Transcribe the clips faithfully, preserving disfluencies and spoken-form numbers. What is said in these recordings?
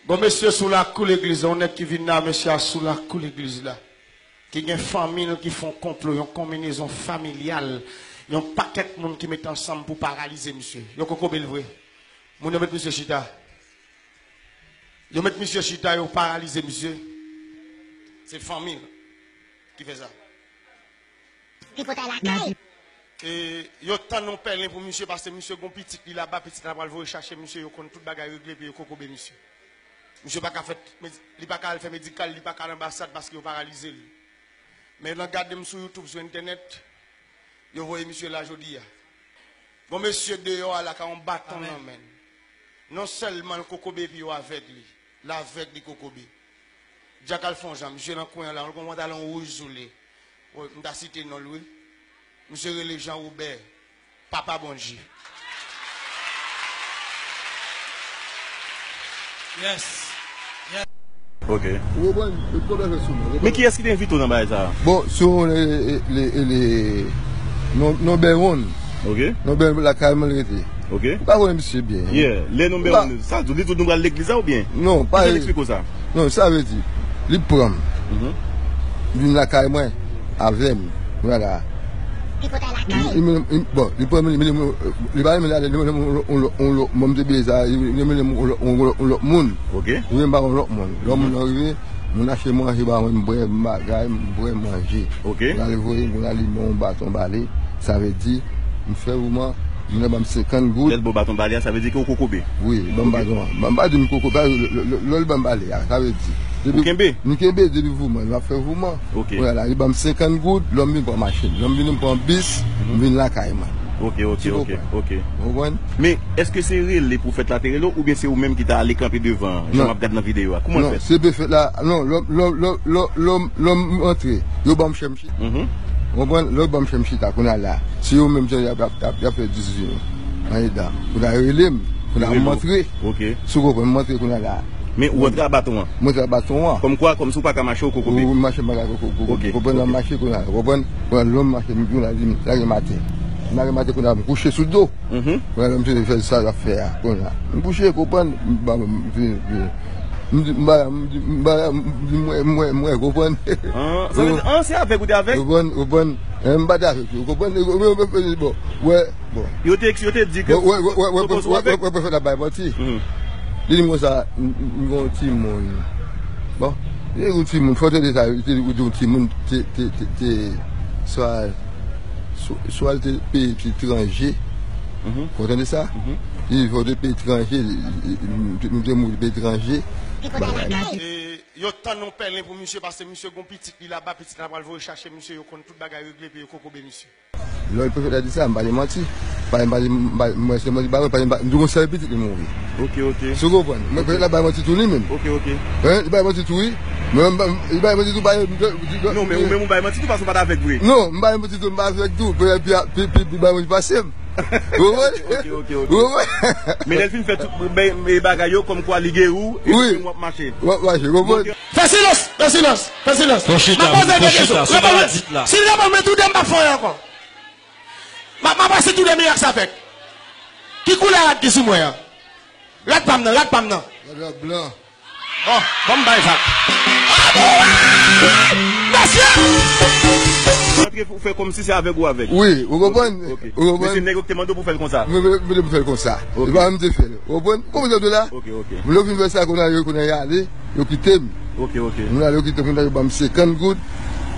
Bon, mesye sou lakou legliz la, yon nèg ki vin la, mesye a sou lakou legliz la. Ki gen fanmi l ki fè yon konplo, yon konbinezon familyal, yon pakèt moun ki met ansanm pou paralize misye. Yo kokobe l vre. Moun yo met misye chita. Yo met misye chita, yo paralize misye. Se fanmi l ki fè sa. Tripotay lakay. E, yo tann yon pèlen pou misye, paske misye gon pitit li laba, pitit la pral voye chache misye, yo konn tout bagay regle, epi yo kokobe misye. Misye pa ka fè, li pa ka al fè medikal, li pa ka al anbasad paske yo paralize li. Men nan gade m sou YouTube, sou entènèt, yo voye misye la jodi a. Gon mesye deyò a la ka yon baton nan men l. Non sèlman l kokobe epi yo avèg li. L avèg, li kokobe. Dyak al fè yon jan, misye nan kwen an la, yon pantalon wouj sou li. Wi, m ta site non l wi. Misye rele Jean Robert, Papa Bondye. Yes. Yes. Ok. Ou konprann? Yo t konn fè sou mwen. Men kiyès ki te envite w nan bagay sa a? Bon, sou le, le, le, le, non, non Bèwonn. Ok. Non Bèwonn lakay mwen l rete. Ok. Ou pa konnen misye byen. Yeah. Lè non Bèwonn, sa di w, li di w nou pral legliz la oubyen? Non, pa. Ki jan l eksplike w sa? Non, sa vle di, li pran m. Mhm. Vin lakay mwen, avè m. Vwala. Li, li, li, bon, li pran m, li, li, li pa renmen l ale, li mennen m yon lòt, yon lòt, yon lòt, bon, m te bliye sa, li, li mennen m yon lòt, yon lòt, yon lòt moun. Ok. Li mennen m ba yon lòt moun. Lòt moun nan rive, moun achte manje ba mwen, m bwè, m bagay, m bwè, m manje. Ok. Moun ale voye, moun ale ban yon baton bale, sa vle di, m fè vouman, moun nan ban m senkant goud. Lè l ba w baton bale a, sa vle di ke w kokobe? Wi, ban m baton an. Ban m pa di m kokobe, lè, lè, lè, lè l ban m bale a, sa vle di. Depi ou kenbe? M kenbe depi vouman, m ap fè vouman. Ok. Kounye a la, li ban m senkant goud, lè m vin pran machin. Lè m vin, m pran bis, m vin lakay mwen. Ok, ok, ok, ok. Ou konprann? Men, èske se rele pwofèt la te rele w, oubyen se ou menm ki ta ale kanpe devan an, jan m ap gad nan videyo a? Kouman l fèt? Non, se pwofèt la, non, lè, lè, lè m antre, yo ban m chè m chita. Mhm. Ou konprann? Lè yo ban m chè m chita, kounye a la, se yo menm jan y ap, y ap, y ap, y ap fè dis vini. Andedan. Kounye a yo rele m, kounye a m antre. Ok. Si w konprann, m antre kounye a la. Men ou antre a baton an? M antre a baton an. Kòmkwa, kòmsi w pa ka mache, w kokobe? Ou mache, m pa ka kokobe. Ok, ok. Konprann, nan mache kounye a, konprann? Konprann, lè m mache, m vin la, di m, lage maten. M lage maten kounye a, m kouche sou do. Mhm. Kounye a, lè m te fè sa, l ap fè a. Kounye a, m kouche, konprann, m, m, m, m, m, m, m, m, m, mwen, mwen, mwen, konprann? An, sa vle di, an, se avèg ou te avèg? Konprann, konprann. Eh, m pa t avèg yo, konprann? Bon, wè, bon. Yo te, yo te di ke pwofèt la bay manti. Mhm. Li di m konsa, m, m, m gen yon timoun. Bon, li di yon timoun, fò tande sa, li te di yon timoun, te, te, te, te, swa, swa, swa l te peye ti etranje. Mhm. Fò tande sa? Mhm. Li di fò te peye etranje, li, li, li, nou te mouri peye etranje. Bagay. E, yo tann yon pèlen pou misye, paske misye gon pitit li laba, pitit la pral voye chache misye, yo konn tout bagay regle, epi yo kokobe misye. Lè pwofèt la di sa, m pa di manti. Pa, m pa di, m pa, mwen se manti, pa, pa, pa, m di yon sèl pitit li mouri. Ok, ok. Si w konprann. Mwen pwofèt la bay manti tou li menm. Ok, ok. Hein, li bay manti tou, wi. Mwen, m, li bay manti tou, pa, non, men ou menm ou bay manti tou, paske w pa t avèg vre. Non, m bay manti tou, m pa avèg tou. Epi, epi, epi, epi bay manti pase m. Ou konprann? Ok, ok, ok. Ou konprann? Men lè l fin fè tout, ben, e bagay yo, kòmkwa li geri w, epi w ap mache. W ap mache, ou konprann? Fè silans, fè silans, fè silans. Fò chita, fò chita, sou maladi la. Si l reponn mwen toude, m p ap fè anyen ankò. M a, m a pase toude mirak sa avèk. Ki koulè rad ki sou mwen an? Rad pa m nan, rad pa m nan. Rad la blan. Bon, bon, m bay sa. Mesye! Antre pou fè kòmsi se avèg ou avèg. Wi, ou konprann? Ok, ok. Ou konprann? Men se nèg yo ki te mande w pou fè l konsa. Mwen, mwen, mwen, mwen fè l konsa. Ok. E pa mwen te fè l. Ou konprann? Konprann sa m di w la? Ok, ok. Lè w fin fè sa, kounye a, yo, kounye a, y ale. Yo kite m. Ok, ok. Moun la, yo kite m, moun la, yo ban m senkant goud.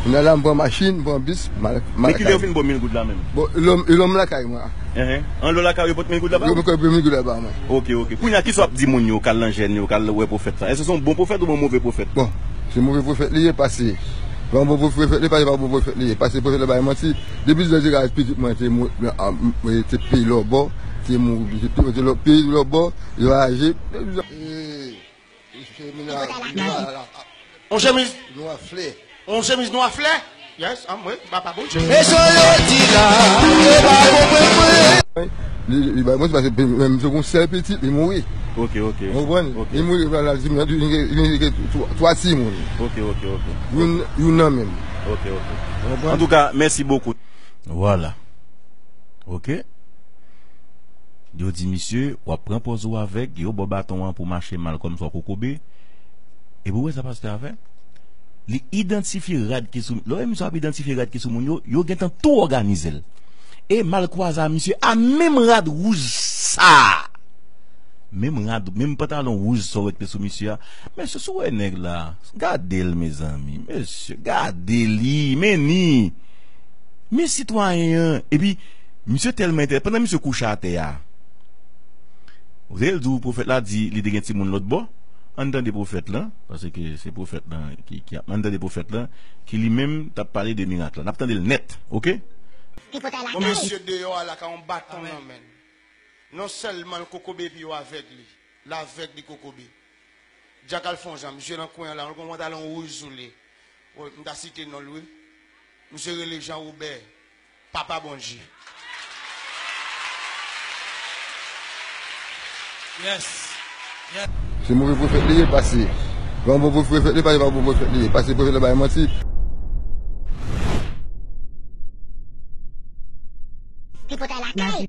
Moun la, m pran machin, m pran bis, m al, m al lakay mwen. Men kilè yo fin ba w mil goud la menm? Bon, lè m, lè m lakay mwen. Enhen. An lè w lakay, yo pot mil goud la ba w? Yo pot mil goud la ba mwen. Ok, ok. Kounye a, kisa w ap di moun yo k al nan jèn yo, k al wè pwofèt la? Èske se yon bon pwofèt oubyen yon move pwofèt? Bon, se move pwofèt li ye, pase. Pa yon bon pwofèt li ye, pase pa bon pwofèt li ye. Pase pwofèt la bay manti. Depi lè te ka pitit mwen te mou-, a, m, te peyi lòbò, te mou-, te peyi lòbò, yo aje. On chemiz nwa flè. On chemiz nwa flè? Yes, an mwen, papa Bondye. E sa yo di la, e pa konprann mwen. Li, li bay manti paske menm se yon sèl pitit, li mouri. Ok, ok. Ou konprann? Ok. Li mouri, la, la, li gen, li gen twa, twa timoun. Ok, ok, ok. Youn, youn nan menm. Ok, ok. Ou konprann? Antouka, mèsi bokou. Vwala. Ok. Yo di misye, w ap pran pòz ou avèg, yo ba w baton an pou w mache mal kòmsi w kokobe. Epi w wè sa pastè a fè? Li idantifye rad ki sou, lè w wè misye ap idantifye rad ki sou moun yo, yo gentan tou òganize l. E mal kwaze a misye a menm rad wouj sa a. Menm rad, menm pantalon wouj sa w wè ki te sou misye a. Mesye, si w wè nèg la, gade l, mezanmi. Mesye, gade li, men ni. Men sitwayen an. Epi, misye tèlman entè-, pandan misye kouche atè a, ou tande l di w pwofèt la di li te gen timoun lòt bò? Ann tande pwofèt lan, paske se pwofèt lan ki, ki, ann tande pwofèt lan, ki li menm t ap pale de mirak la. N ap tande l nèt, oke? Tripotay lakay. Mesye deyò a la ka yon baton nan men l. Non sèlman l kokobe epi yo avèg li. L avèg, li kokobe. Dyak al fè yon jan, misye nan kwen an la, yon pantalon wouj sou li. Wi, m ta site non l wi. Misye rele Jean Robert, Papa Bondye. Yes. Yes. Se move pwofèt li ye, pase. Yon bon pwofèt li, pase pa bon pwofèt li ye. Pase pwofèt la bay manti. Tripotay lakay.